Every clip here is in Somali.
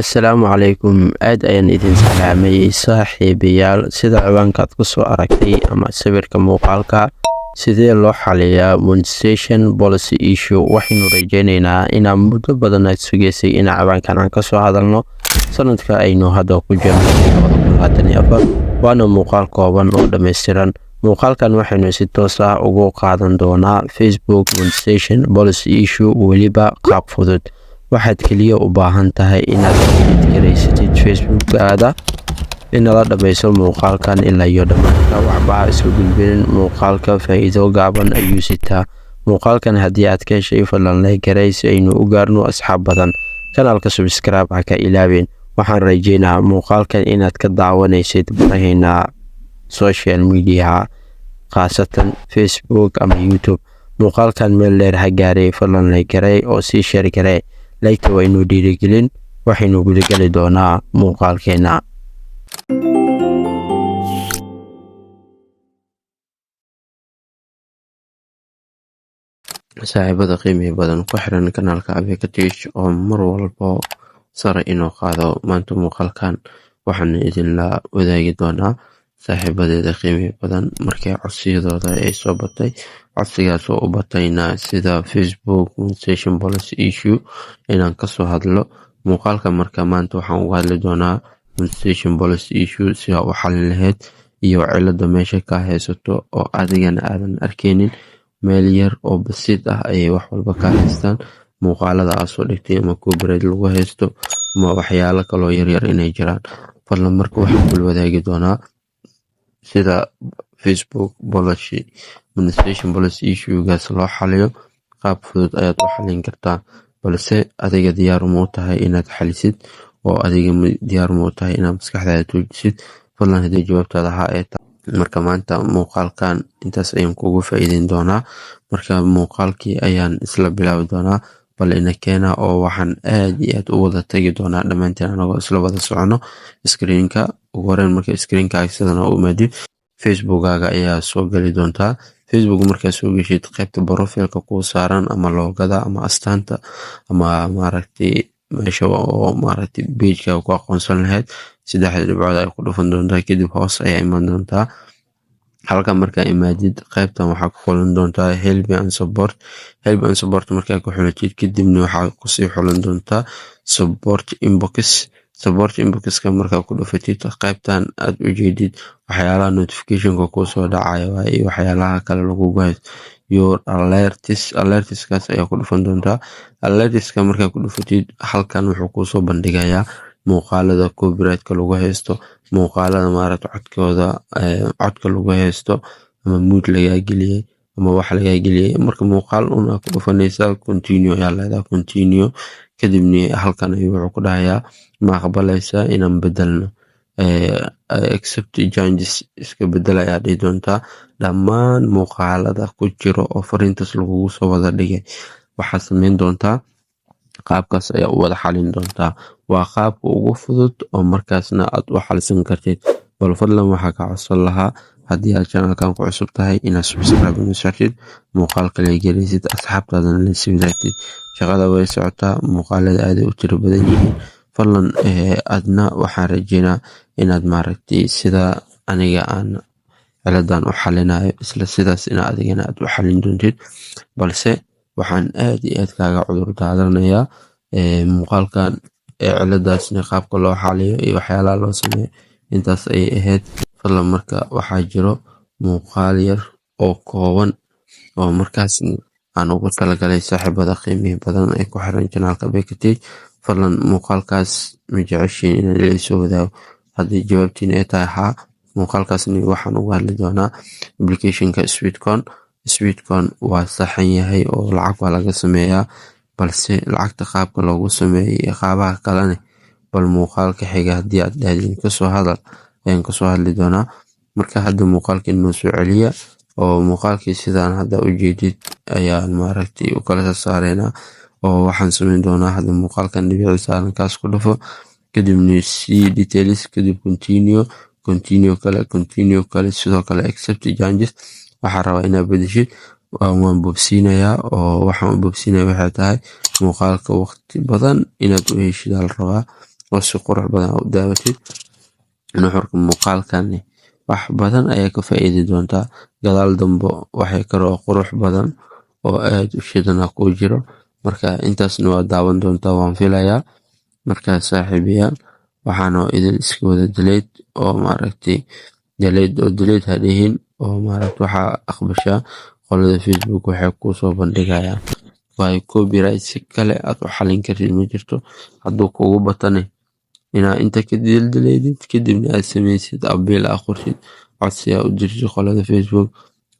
Assalaamu calaykum, aad ayaan idin salaamay, saaxiibayaal. Sida ciwaankaad ku soo aragtay ama sawirka muuqaalka, sidee loo xaliyaa monetization policy issue? Waxaynu rajeyneynaa inaa muddo badan aad sugaysay in ciwaankan aan kasoo hadalno. Sanadka aynu hadda ku jirno, 2024, waana muuqaal kooban oo dhammaystiran. Muuqaalkan waxaynu si toos ah ugu qaadan doonaa Facebook monetization policy issue, weliba qaab fudud. Waxaad keliya u baahan tahay inaad edit garaysatid Facebookaada. Inala dhammayso muuqaalkan ilaa iyo dhammaadka, waxba ha isu gudbinin. Muuqaalka faa'iido gaaban ayuu sitaa. Muuqaalkan haddii aad ka heshay, fadlan like garay si aynu u gaarno asxaab badan. Kanaalka subscribe ha ka ilaabin. Waxaan rajeynaa muuqaalkan inaad ka daawanaysid baraheena social media, khaasatan Facebook ama YouTube. Muuqaalkan meel dheer ha gaaray, fadlan like garay oo sii share garee. Like-ta waa inuu dhiirigelin. Waxaynu gudageli doonaa muuqaalkeena. Saaxiibada qiimihi badan ku xiran kanaalka Abeka Tech oo mar walbo sare inuu qaado, maanta muuqaalkan waxaan idinla wadaagi doonaa saaxiibadeeda qiimihi badan markii codsiyadooda ay soo batay, codsigaas oo u batayna sida Facebook monetization policy issue inaan kasoo hadlo muuqaalka. Marka maanta waxaan uga hadli doonaa monetization policy issue si aa u xalin lahayd iyo cilada meesha ka haysato oo adigana aadan arkeynin. Meel yar oo basiid ah ayay wax walba ka haystaan, muuqaalada aad soo dhigtay ama copyright lagu haysto ama waxyaalo kaloo yaryar inay jiraan. Fadlan, marka waxaan kula wadaagi doonaa sida Facebook policy monetization policy issue-gaas loo xaliyo. Qaab fudud ayaad u xalin kartaa, balse adiga diyaar uma u tahay inaad xalisid oo adiga diyaar ma u tahay inaad maskaxdaada tuujisid? Fadlan, haddii jawaabtaada haa ay tahay, marka maanta muuqaalkan intaas ayaan kugu faa'iideyn doonaa. Marka muuqaalkii ayaan isla bilaabi doonaa. Bal ina keena oo waxaan aad iyo aad u wada tagi doonaa dhammaanteen anagoo isla wada socono screenka. Ugu horeyn, marka screenkaaga sidan u imaadid, Facebookaaga ayaa soo gali doontaa. Facebook markaa soo geshid, qaybta profileka kuu saaran ama logo-gada ama astaanta ama maaragtay meesha oo maaragtay pagekaaga ku aqoonsan lahayd, saddexda dhibcood ay ku dhufan doontaa. Kadib hoos ayaa iman doontaa. Halkan markaa imaadid, qaybtan waxaa ku xulan doontaa Help and Support. Help and Support markaa ku xulatid, kadibna waxaa kusii xulan doontaa Support Inbox. Support Inboxka markaa ku dhufatid, qaybtan aad ujeedid waxyaalaha notificationka kusoo dhacaya waaye iyo waxyaalaha kale lagugu haysto. Your alerts, alertskaas ayaa ku dhufan doontaa. Alertska markaa ku dhufatid, halkan wuxuu kuusoo bandhigayaa muuqaalada copyrightka lagu haysto, muuqaalada maaragta codkooda, codka lagu haysto ama mute lagaa geliyey ama wax lagaa geliyey. Marka muuqaal un aa ku dhufanaysaa, continue ayaa leedahay. Continue kadibna halkan ayuu wuxuu ku dhahayaa: ma aqbalaysaa inaan bedelno? Accept changes, iska bedel ayaa dhihi doontaa. Dhammaan muuqaalada ku jiro oo fariintaas lagugu soo wada dhigay waxaad sameyn doontaa, qaabkaas ayaa u wada xalin doontaa. Waa qaabka ugu fudud oo markaasna aad u xalisan kartid. Bal fadlan, waxaa ka codsan lahaa haddii aad channelkan ku cusub tahay inaad subscribe ina saartid, muuqaalka la gelaysid, asxaabtaadana la sii wadaagtid. Shaqada way socotaa, muuqaalada aaday u tiro badan yihiin. Fadlan, adna waxaan rajeynaa inaad maaragtay sida aniga aan ciladan u xalinayo, isla sidaas ina adigana aad u xalin doontid. Balse waxaan aad iyo aad kaaga cudur daadanayaa muuqaalkan ciladaasna qaabka loo xaliyo iyo waxyaalaha loo sameeyo intaas ayay ahayd. Fadlan, marka waxaa jiro muuqaal yar oo kooban oo markaas aan ugu talagalay saaxiibada qiimihi badan ee ku xiran channelka Beka Tech. Fadlan, muuqaalkaas ma jeceshiin inaan ila soo wadaago? Haddii jawaabtiin ay tahay haa, muuqaalkaasni waxaan uga hadli doonaa applicationka Sweatcoin. Sweatcoin waa saxan yahay oo lacag waa laga sameeyaa, balse lacagta qaabka loogu sameeyo iyo qaabaha kalene bal muuqaalka xiga haddii aad dhahdin kasoo hadal ayaan kasoo hadli doonaa. Marka hadda muuqaalkii noo soo celiya oo muuqaalkii sidaan hadda ujeedid ayaan maaragtay u kala saareynaa oo waxaan sameyn doonaa hadda muuqaalkan dhibici saaran, kaas ku dhufo, kadibna see details, kadib continue, continue kale, continue kale, sidoo kale accept changes. Waxaa rabaa inaad bedeshid. Waan bobsiinayaa oo waxaan u bobsiinaya waxay tahay muuqaalka waqti badan inaad u heshid la rabaa. Oo si qurux badan u daawatid nuxurka muuqaalkan. Wax badan ayaa ka faa'iidi doontaa gadaal dambo. Waxay kaloo qurux badan oo aad u shidana ku jiro. Marka intaasna waa daawan doontaa, waan filayaa. Marka saaxiibayaal, waxaana idin iska wada delete oo maaragtay, delete oo delete ha dhihin oo maaragtay, waxaa aqbashaa qolada Facebook waxay kuu soo bandhigayaan, waayo copyright si kale aad u xalin kartid ma jirto. Hadduu kugu batane, inaa inta ka dildaleydid, kadibna aad sameysid appeal, aa qortid codsi, aa u dirtid qolada Facebook.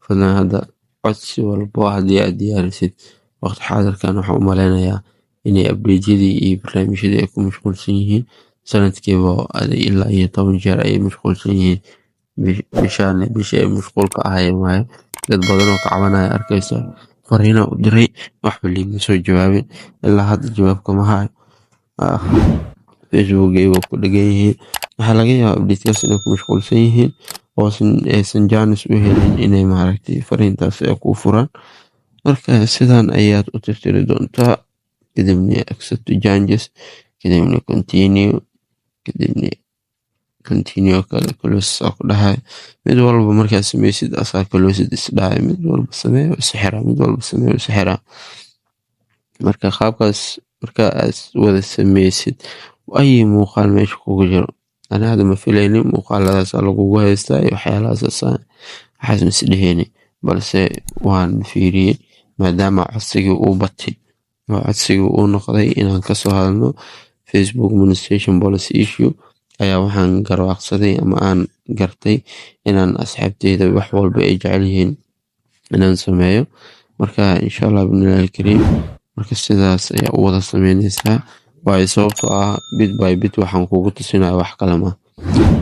Fadlan hadda codsi walbo haddii aad diyaarisid, waqti xaadirkan waxaan u maleynayaa inay update-yadii iyo barnaamijyadii ay ku mashquulsan yihiin. Sanadkiiba ilaa iyo 10 jeer ayay mashquulsan yihiin. Bishaan bishii ay mashquulka ahaayeen waaye. Dad badan oo ka cabanaya arkaysa, fariina u diray, waxba liima soo jawaabin, ilaa hadda jawaab kama hayo, Facebook waa ku dhegan yihiin. Waxaa laga yaabaa update-kaas inay ku mashquulsan yihiin oo aysan chance u helin inay maaragtay fariintaas ay kuu furaan. Marka sidan ayaad u tirtiri doontaa, kadibna accept changes, kadibna continue, kadibna continue kale, close aa ku dhahay. Mid walba markaad sameysid, asaa close is dhahay. Mid walba sameeyo, is xiraa, mid walba sameeyo, is xiraa. Marka qaabkaas marka aad wada sameysid ay muuqaal meesha kugu jiro, ani hadda ma filaynin muuqaaladaas lagugu haystaa iyo waxyaalahaas, waxaas ma isdheheyni, balse waan fiiriyey maadaama codsigii uu batay oo codsigii uu noqday inaan kasoo hadalno Facebook monetization policy issue, ayaa waxaan garwaaqsaday ama aan gartay inaan asxaabteyda wax walba ay jecel yihiin inaan sameeyo. Marka insha Allah bidnillahi alkariim, marka sidaas ayaa u wada sameyneysaa, waayo sababtoo ah bit by bit waxaan kugu tusinaya wax kale ma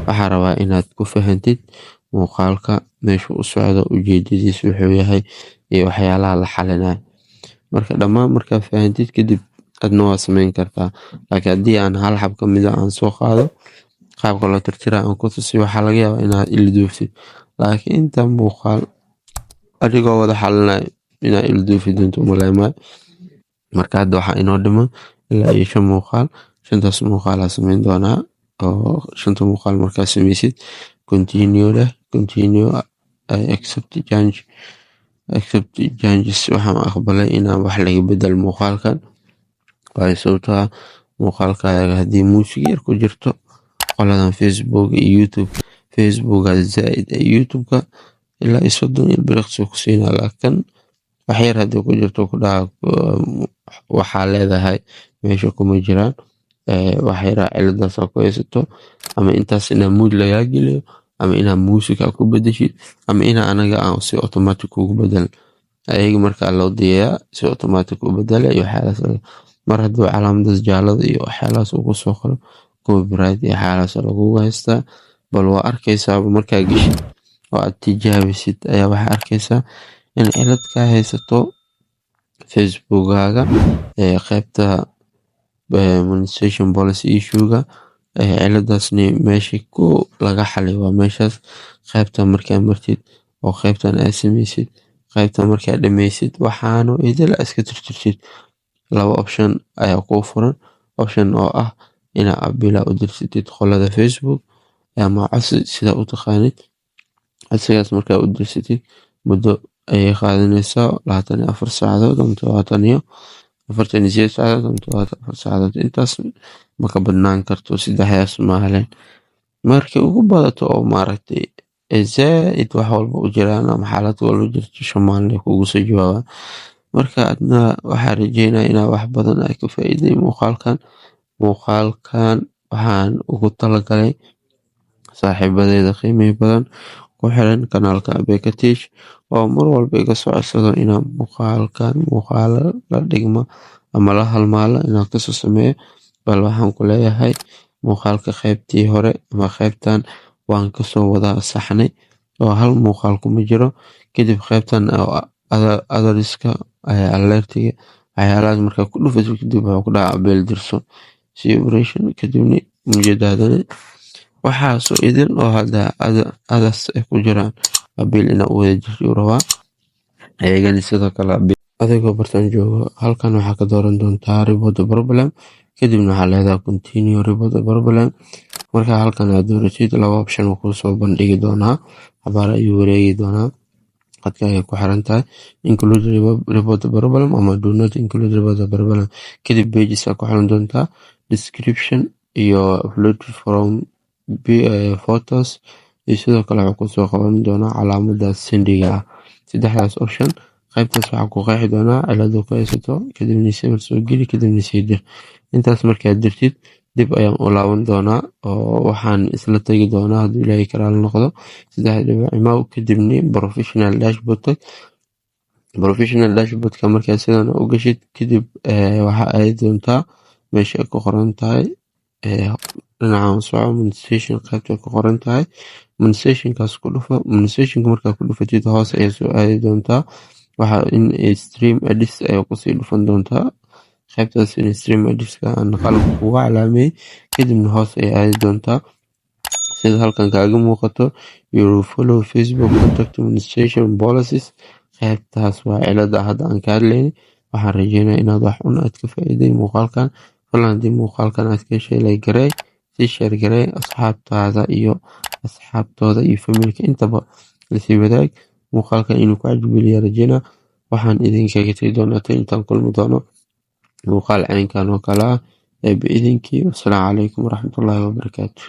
waxaa rabaa inaad ku fahantid muuqaalka meesha u socdo, ujeedadiisa wuxuu yahay iyo waxyaalaha la xalinayo. Marka dhammaan markaa fahantid kadib, adna waa sameyn kartaa. Laakiin haddii aan hal xab ka mid a aan soo qaado, qaabka loo tirtira aan ku tusiyo, waxaa laga yaabaa inaad ilduuftid. Laakiin inta muuqaal adigoo wada xalinayo, inaad ilduufi doonto umaleyn. Marka hadda waxaa inoo dhiman ilaa iyo shan muuqaal. Shantaas muuqaalaa sameyn doonaa, oo shanta muuqaal markaa sameysid, continue leh, continue, I accept change, accept changes. Waxaan aqbalay inaan wax laga bedel muuqaalkan, waayo sababtoo ah muuqaalkaaga haddii muusig yar ku jirto, qoladan Facebook iyo YouTube, Facebooka zaaid YouTube-ka ilaa iyo 30 ilbiriqsi ku siinaa, laakiin wax yar haddii ku jirto, ku dhaha waxaa leedahay meesha kuma jiraan, wax yaraa ciladaas ku haysato, ama intaas inaa mute lagaa geliyo, ama inaa muusig ku bedeshid, ama inaa anaga aan si automatic kugu bedelin. Ayaga markaa loo diyayaa si automatic u bedela iyo waxyaalahaas. Mar hadduu calaamadaas jaalada iyo waxyaalahaas uu kusoo qoro, copyright iyo waxyaalahaas lagugu haystaa. Bal waa arkaysaaba markaa geshid oo aad tijaabisid, ayaa waxaa arkaysaa in cilad kaa haysato Facebookaaga ee qaybta monetization policy issue-ga. Ciladaasni meesha ku laga xaliyo waa meeshaas. Qaybta markaa martid oo qaybtan aad sameysid, qaybta markaa dhameysid, waxaanu idil iska tirtirtid, laba option ayaa kuu furan. Option oo ah inaa appeal u dirsatid qolada Facebook ama codsi sida u taqaanid. Codsigaas markaa u dirsatid, muddo ayay qaadanaysaa, 24 saacadood ama todobaatan iyo 48 saacadood ama 74 saacadood. Intaas ma ka badnaan karto, saddexdaas maalin markii ugu badato oo maaragtay zaaid wax walba u jiraan ama xaalad walba jirto, 5 maalin ay kugu soo jawaabaan. Marka adna waxaa rajeynaya inaa wax badan ay ka faa'iiday muuqaalkan. Muuqaalkan waxaan ugu talagalay saaxiibadeyda qiimihi badan ku xiran kanaalka Abeka Tech, oo mar walba iga soo codsado inaan muuqaalkan muuqaalo la dhigmo ama la halmaalo inaan kasoo sameeyo. Bal waxaan ku leeyahay, muuqaalka qaybtii hore ama qaybtan waan kasoo wada saxnay oo hal muuqaal kuma jiro. Kadib qaybtan oo others-ka, alert-iga, waxyaalahaas markaa ku dhufatid, kadib wuxuu ku dhahaa appeal dirso si operation. Kadibna ujeedadana waxaasoo idil oo hadda others ay ku jiraan, appeal inaa u wada jirto rabaa ayagana sidoo kale. Adigoo bartaan joogo, halkan waxaa ka dooran doontaa report problem. Kadibna waxaa leedahay "Continue, report problem". Marka halkan aad dooratid, laba option uu kusoo bandhigi doonaa. Xabaar ayuu wareegi doonaa, qadka ayay ku xiran tahay. "Include report problem" ama "Do not include report problem". Kadib pages ku xiran doontaa, description iyo upload from photos, iyo sidoo kale wuxuu kusoo qaban doonaa calaamada sendiga ah. Saddexdaas option qaybtaas waxaa ku qeexi doonaa cilada ku haysato. Kadibna sawir soo geli, kadibna sii dir. Intaas markaad dirtid, dib ayaan u laaban doonaa oo waxaan isla tagi doonaa, hadduu Ilaahay karaal noqdo, saddex dhibic imaw, kadibna professional dashboard tag. Professional dashboardka markaa sidan u gashid, kadib waxa ay doontaa meesha ay ku qoran tahay dhinacan soco, monetization qaybta ku qoran tahay. Monetizationkaas ku dhufo. Monetizationka markaa ku dhufatid, hoos ayaa soo aadi doontaa. Waxa in stream ads ayaa kusii dhufan doontaa, qaybtaas in stream adska aan qalabka kugu calaameeyey. Kadibna hoos ayaa aadi doontaa. Sida halkan kaaga muuqato, "You follow Facebook content monetization policies". Qaybtaas waa cilada hadda aan ka hadlaynay. Waxaan rajeynaya inaad wax un aad ka faa'iiday muuqaalkan. Fadlan, haddii muuqaalkan aad ka heshay, like garee, sii share garee, asxaabtaada iyo asxaabtooda iyo familka intaba lasii wadaag. Muuqaalkan inuu ku cajbiliya rajeynaa. Waxaan idinkaga tegi doonaa tan intaan kulmi doono muuqaal caynkan oo kale ah, eeba idinkii. Wasalaamu calaykum waraxmatullaahi wabarakaatu.